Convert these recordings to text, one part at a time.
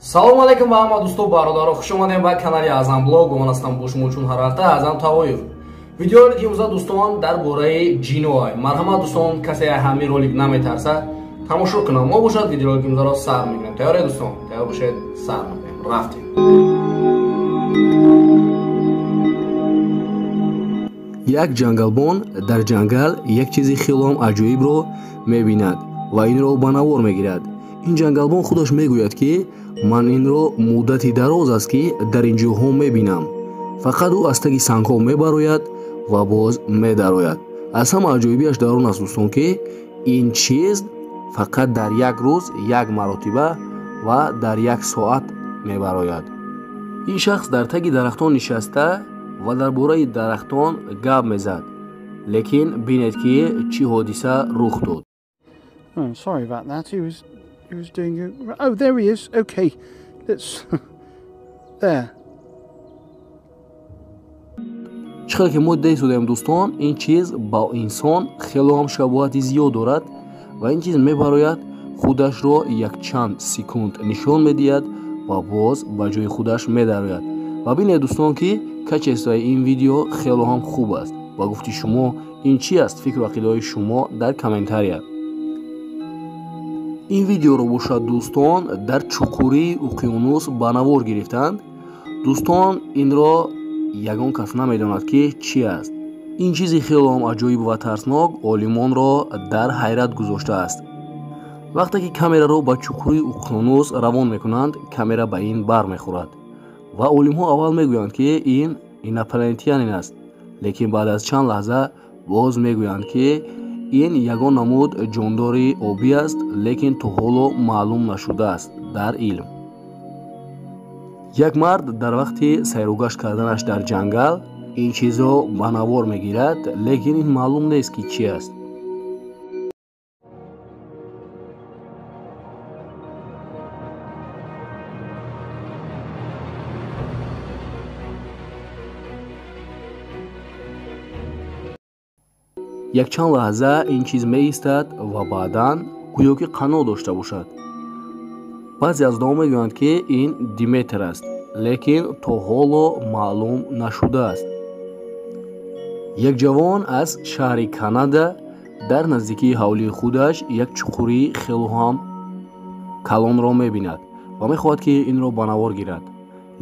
Салом алейкум ба ҳама дӯсту бародаро, хуш омадем ба канали Аъзам Блог. Ман ҳастам бо шумо чун ҳар ҳафта Аъзам Тавоев. Видеоролики имрӯза дӯстон дар бораи ҷиноай. Марҳамат дӯстон, касе ҳамин ролик наметарса тамошо кунам. Мо бошад видеоролики имрӯзаро сар мекунем. Тайёре дӯстон? Тайёр бошед, сар мекунем. Рафтем. Як ҷангалбон дар ҷангал як чизи хелоам аҷоибро мебинад ва инро ба навор мегирад. Ин ҷангалбон худаш мегӯяд, ки ман инро муддати дароз аст, ки дар ин ҷоҳо мебинам. Фақат ӯ аз таги сангҳо мебарояд ва боз медарояд. Аз ҳама аҷоибиаш дар он аст дӯстон, ки ин чиз фақат дар як рӯз як маротиба ва дар як соат мебарояд. Ин шахс дар таги дарахтон нишаста ва дар бораи дарахтон гап мезад, лекин бинед, ки чӣ ҳодиса рух дод. Oh, sorry about that. He was doing a... Oh, there he is. Okay, let's... There. Чӣ хеле ки мо дида истодаем дӯстон, ин чиз ба инсон хело ҳам шабоҳати зиёд дорад ва ин чиз мебарояд, худашро якчанд секунд нишон медиҳад ва боз ба ҷои худаш медарояд. Ва бинед дӯстон, ки качествои ин видео хело ҳам хуб аст. Ба гуфти шумо ин чӣ аст? Фикру ақидаҳои шумо дар комментария. Ин видеоро бошад дӯстон дар чуқурии уқёнус ба навор гирифтанд. Дӯстон, инро ягон кас намедонад, ки чӣ аст. Ин чизи хело ҳам аҷоиб ва тарснок олимонро дар ҳайрат гузоштааст. Вақте ки камераро ба чуқурии уқёнус равон мекунанд, камера ба ин бармехӯрад ва олимҳо аввал мегӯянд, ки ин инопланетянин аст, лекин баъд аз чанд лаҳза боз мегӯянд, ки ин ягон намуд ҷондори обӣ аст, лекин то ҳоло маълум нашудааст дар илм. Як мард дар вақти сайругашт карданаш дар ҷангал ин чизро ба навор мегирад, лекин ин маълум нест, ки чӣ аст. Якчанд лаҳза ин чиз меистад ва баъдан гӯё ки қанот дошта бошад. Баъзе аз одамон мегӯянд, ки ин Диметр аст, лекин то ҳоло маълум нашудааст. Як ҷавон аз шаҳри Канада дар наздикии ҳавлии худаш як чуқурии хело ҳам калонро мебинад ва мехоҳад, ки инро ба навор гирад.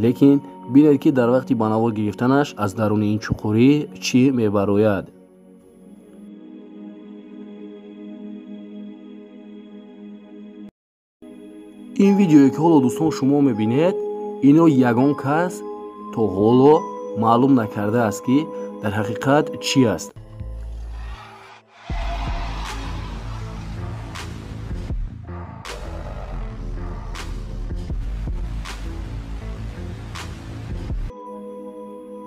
Лекин бинед, ки дар вақти ба навор гирифтанаш аз даруни ин чуқурӣ чӣ мебарояд. Ин видеое, ки ҳоло дӯстон шумо мебинед, инро ягон кас то ҳоло маълум накардааст, ки дар ҳақиқат чӣ аст.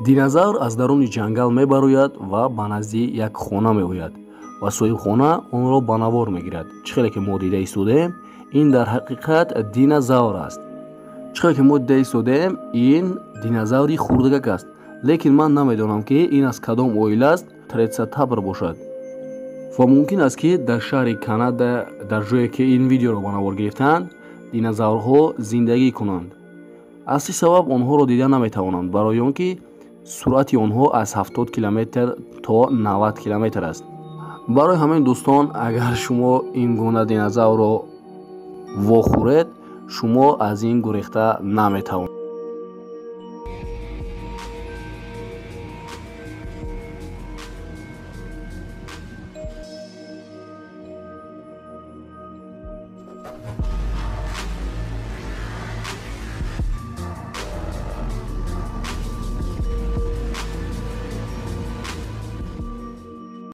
Динозавр аз даруни ҷангал мебарояд ва ба назди як хона меояд ва соҳибхона онро ба навор мегирад. Чӣ хеле ки мо дида истодаем, ин дар ҳақиқат динозавр аст. Чӣ хеле ки мо дида истодаем, ин динозаври хурдакак аст, лекин ман намедонам, ки ин аз кадом оила аст, трицератопс бошад. Ва мумкин аст, ки дар шаҳри Канада, дар ҷое ки ин видеоро ба навор гирифтаанд, динозаврҳо зиндагӣ кунанд. Аз чӣ сабаб онҳоро дида наметавонанд? Барои он ки суръати онҳо аз 70 километр то 90 километр аст. Барои ҳамин дӯстон, агар шумо ин гуна динозаврро вохӯред, шумо аз ин гурехта наметавонед.